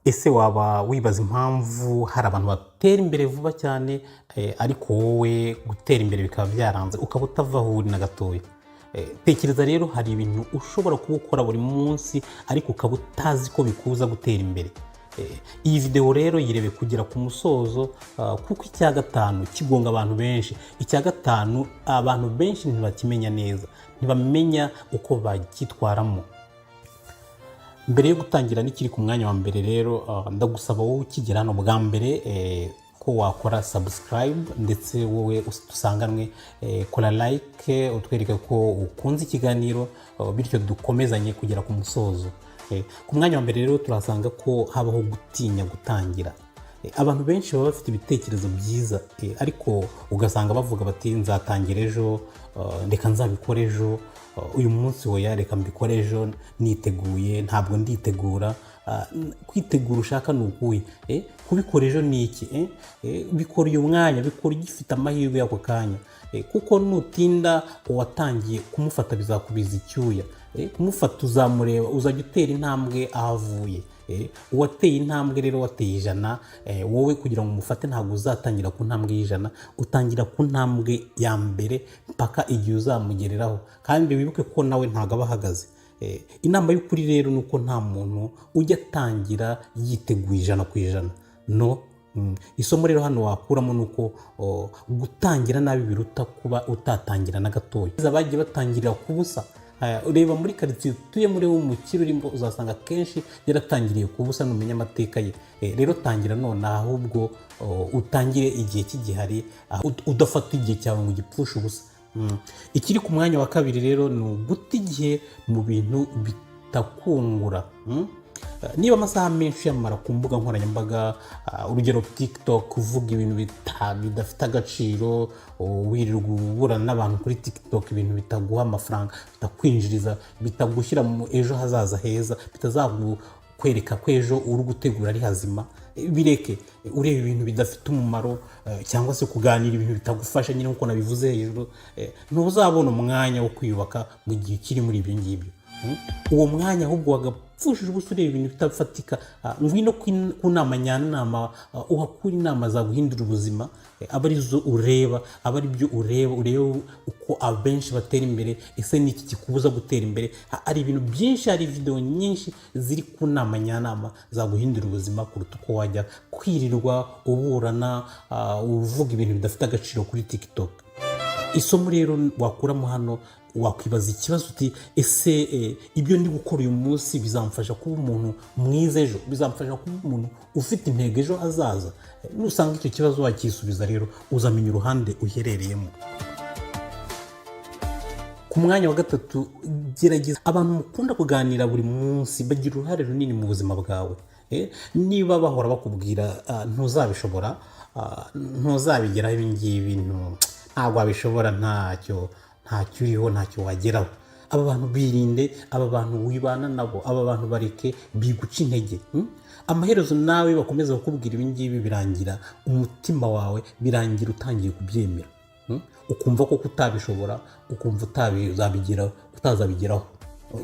Ese waba wibaza impamvu hari abantu batera imbere vuba cyane, ariko wowe gutera imbere bikaba byaranze, ukaba utava aho uri na gatoya? Tekereza rero, hari ibintu ushobora kuba ukora buri munsi ariko ukaba utazi ko bikuza gutera imbere. Iyi videwo rero yirebe kugera ku musozo, kuko icya gatanu kigonga abantu benshi. Icya gatanu abantu benshi ntibakimenya neza, ntibamenya uko bacyitwaramo. Mbere yo gutangira n'ikiri ku mwanya wa mbere rero, ndagusaba wowe ukigera hano bwa mbere ko wakora subscribe, ndetse wowe dusanganwe kora like, utwereke ko ukunze ikiganiro, bityo dukomezanye kugera ku musozo. Ku mwanya wa mbere rero turasanga ko habaho gutinya gutangira. Abantu benshi baba bafite ibitekerezo byiza, ariko ugasanga bavuga bati: "Nzatangira ejo, reka nzabikore ejo, uyu munsi oya, reka mbikore ejo niteguye, ntabwo nditegura." Kwitegura ushaka ni ukuhe? Kubikora ejo ni iki? Bikora uyu mwanya, bikora ugifite amahirwe y'ako kanya, kuko nutinda uwatangiye kumufata bizakubiza icyuya. Kumufata uzamureba, uzajya utera intambwe aho avuye. Uwateye intambwe rero, wateye 100, wowe kugira ngo umufate ntabwo uzatangira ku ntambwe y'100, utangira ku ntambwe ya mbere mpaka igihe uzamugereraho. Kandi wibuke ko nawe ntabwo aba ahagaze. Inama y'ukuri rero ni uko nta muntu ujya atangira yiteguye 100% no. Isomo rero hano wakuramo ni uko gutangira nabi biruta kuba utatangira na gatoya. Abagiye batangirira ku busa. Reba muri karitsiye utuyemo, urebe umukire urimo, uzasanga akenshi yaratangiriye ku busa numenya amateka ye. Rero tangira none, ahubwo utangire igihe kigihari, udafata igihe cyawe ngo ugipfushe ubusa. Ikiri ku mwanya wa kabiri rero ni uguta igihe mu bintu bitakungura. Niba amasaha menshi uyamara ku mbuga nkoranyambaga, urugero TikTok, uvuga ibintu bidafite agaciro, wirirwa uburana n'abantu kuri TikTok, ibintu bitaguha amafaranga, bitakwinjiriza, bitagushyira mu ejo hazaza heza, bitazakwereka ko ejo uri gutegura ari hazima, bireke. Ureba ibintu bidafite umumaro, cyangwa se kuganira ibintu bitagufasha nyine nk'uko nabivuze hejuru, ntuzabona umwanya wo kwiyubaka mu gihe ukiri muri ibyo ngibyo. Uwo mwanya ahubwo wagapfushije ubusa ureba ibintu bitafatika, ngwino ku nama nyanama, uhakure inama zaguhindura ubuzima, aba arizo ureba, aba ari byo ureba, urebe uko abenshi batera imbere. Ese ni iki kikubuza gutera imbere? Hari ibintu byinshi, hari videwo nyinshi ziri ku nama nyanama zaguhindura ubuzima kuruta uko wajya kwirirwa uburana, uvuga ibintu bidafite agaciro kuri TikTok. Isomo rero wakuramo hano, wakwibaza ikibazo uti: "Ese ibyo ndi gukora uyu munsi bizamfasha kuba umuntu mwiza ejo? Bizamfasha kuba umuntu ufite intego ejo hazaza?" Nusanga icyo kibazo wakisubiza rero, uzamenya uruhande uherereyemo. Ku mwanya wa gatatu, gerageza abantu mukunda kuganira buri munsi bagira uruhare runini mu buzima bwawe. Niba bahora bakubwira "Ntuzabishobora, ntuzabigeraho, ibi ngibi ntabwo wabishobora, ntacyo, ntacyo uriho, ntacyo wageraho", aba bantu birinde, aba bantu wibana nabo, aba bantu bareke, biguca intege. Amaherezo nawe bakomeza kukubwira ibi ngibi, birangira umutima wawe, birangira utangiye kubyemera. Ukumva ko utabishobora, ukumva utazabigeraho, utazabigeraho,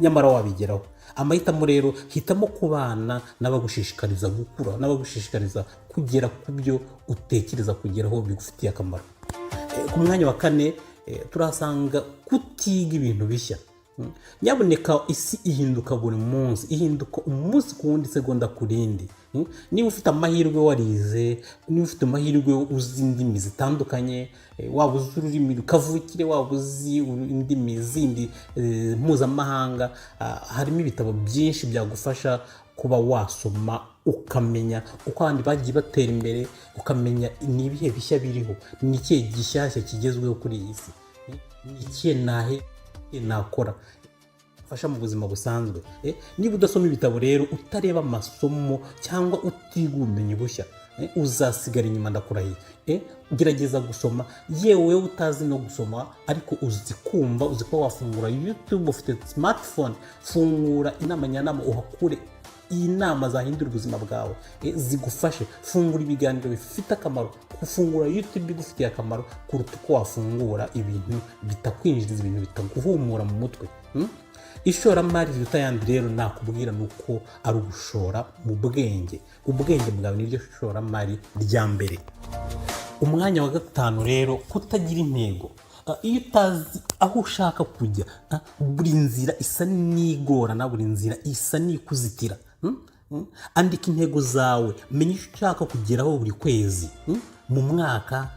nyamara wabigeraho. Amahitamo rero, hitamo kubana n'abagushishikariza gukura, n'abagushishikariza kugera ku byo utekereza kugeraho bigufitiye akamaro. Ku mwanya wa kane turahasanga kutiga ibintu bishya. Nyabuneka, isi ihinduka buri munsi, ihinduka umunsi ku wundi, segonda ku rindi. Niba ufite amahirwe warize, niba ufite amahirwe uzi indimi zitandukanye, waba uzi ururimi kavukire, waba uzi indimi zindi mpuzamahanga, harimo ibitabo byinshi byagufasha kuba wasoma, ukamenya uko abandi bagiye batera imbere, ukamenya ni ibihe bishya biriho, ni ikihe gishyashya kigezweho kuri iyi si, ni ikihe nahe nakora fasha mu buzima busanzwe. Niba udasoma ibitabo rero, utareba amasomo cyangwa utiga ubumenyi bushya, uzasigara inyuma, ndakurahiye. Gerageza gusoma, yewe wowe utazi no gusoma ariko uzi kumva, uzi ko wafungura YouTube, ufite smartphone, fungura inama nyanama uhakure inama zahindura ubuzima bwawe, zigufashe. Fungura ibiganiro bifite akamaro. Gufungura YouTube bigufitiye akamaro kuruta uko wafungura ibintu bitakwinjiriza, ibintu bitaguhumura mu mutwe. Ishoramari riruta ayandi rero nakubwira ni uko ari ugushora mu bwenge. Ubwenge bwawe niryo shoramari rya mbere. Umwanya wa gatanu rero, kutagira intego. Iyo utazi aho ushaka kujya, buri nzira isa n'igorana, buri nzira isa n'ikuzitira. Andika intego zawe, menya icyo ushaka kugeraho buri kwezi, mu mwaka,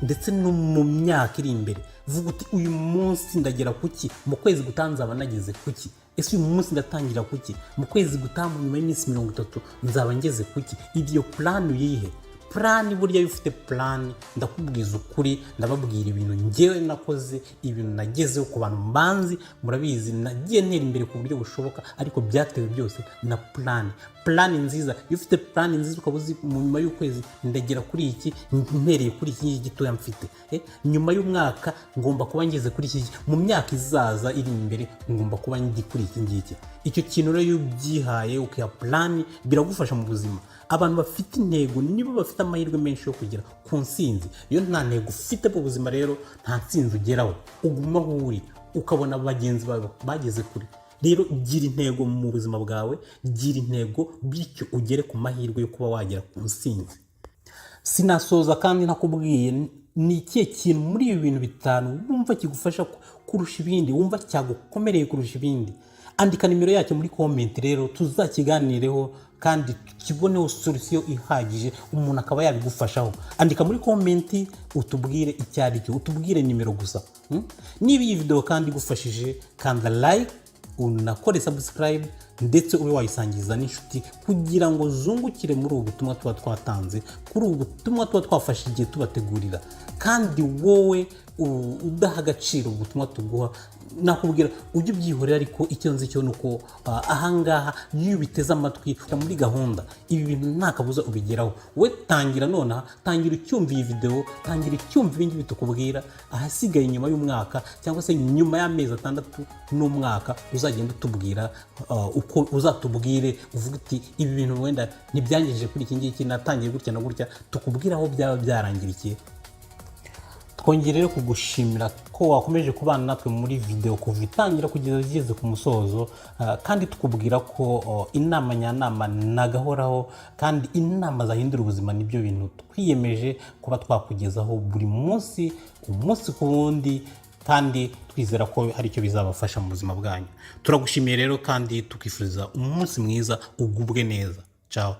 ndetse no mu myaka iri imbere. Vuga uti: "Uyu munsi ndagera kuki? Mu kwezi gutaha nzaba nageze kuki? Ese uyu munsi ndatangira kuki? Mu kwezi gutaha, mu nyuma y'iminsi 30, nzaba ngeze kuki?" Ibyo plan uyihe plan. Burya iyo ufite plan, ndakubwiza ukuri, ndababwira ibintu ngewe nakoze, ibintu nagezeho. Ku bantu mbanzi murabizi, nagiye ntera imbere ku buryo bushoboka, ariko byatewe byose na plan, plan nziza. Iyo ufite plan nziza, ukaba uzi mu nyuma y'ukwezi ndagera kuri iki, mpereye kuri iki ngiki gitoya mfite, nyuma y'umwaka ngomba kuba ngeze kuri iki, mu myaka izaza iri imbere ngomba kuba ndi kuri iki ngiki. Icyo kintu rero iyo ubyihaye, ukiha plan, biragufasha mu buzima. Abantu bafite intego nibo bafite amahirwe menshi yo kugera ku ntsinzi. Iyo nta ntego ufite mu buzima rero, nta ntsinzi ugeraho, uguma aho uri, ukabona bagenzi bawe bageze kure. Rero gira intego mu buzima bwawe, gira intego, bityo ugere ku mahirwe yo kuba wagera ku ntsinzi. Sinasoza kandi ntakubwiye ni ikihe kintu muri ibi bintu bitanu wumva kigufasha kurusha ibindi, wumva cyagukomereye kurusha ibindi. Andika nimero yacyo muri comment rero, tuzakiganireho kandi tukiboneho solution ihagije, umuntu akaba yabigufashaho. Andika muri comment utubwire icyo ari cyo, utubwire nimero gusa. Niba iyi video kandi igufashije, kanda like, unakore subscribe, ndetse ube wayisangiza n'inshuti kugira ngo zungukire muri ubu butumwa tuba twatanze, kuri ubu butumwa tuba twafashe igihe tubategurira. Kandi wowe udaha agaciro ubutumwa tuguha, nakubwira ujye ubyihorera, ariko icyo nzi cyo ni uko ahangaha iyo ubiteze amatwi muri gahunda, ibi bintu nta kabuza ubigeraho. We tangira nonaha, tangira ucyumva iyi videwo, tangira ucyumva ibingibi tukubwira. Ahasigaye nyuma y'umwaka cyangwa se nyuma y'amezi 6 n'umwaka, uzagenda utubwira uko uzatubwire, uvuga uti: "Ibi bintu wenda ntibyangejeje kuri iki ngiki, natangiye gutya na gutya." Tukubwire aho byaba byarangirikiye. Twongere rero kugushimira ko wakomeje kubana natwe muri video kuva itangira kugeza igeze ku musozo, kandi tukubwira ko inama nyanama nagahoraho, kandi inama zahindura ubuzima nibyo bintu twiyemeje kuba twakugezaho buri munsi, umunsi ku wundi, kandi twizera ko hari icyo bizabafasha mu buzima bwanyu. Turagushimiye rero kandi tukifuriza umunsi mwiza, ugubwe neza. Ciao.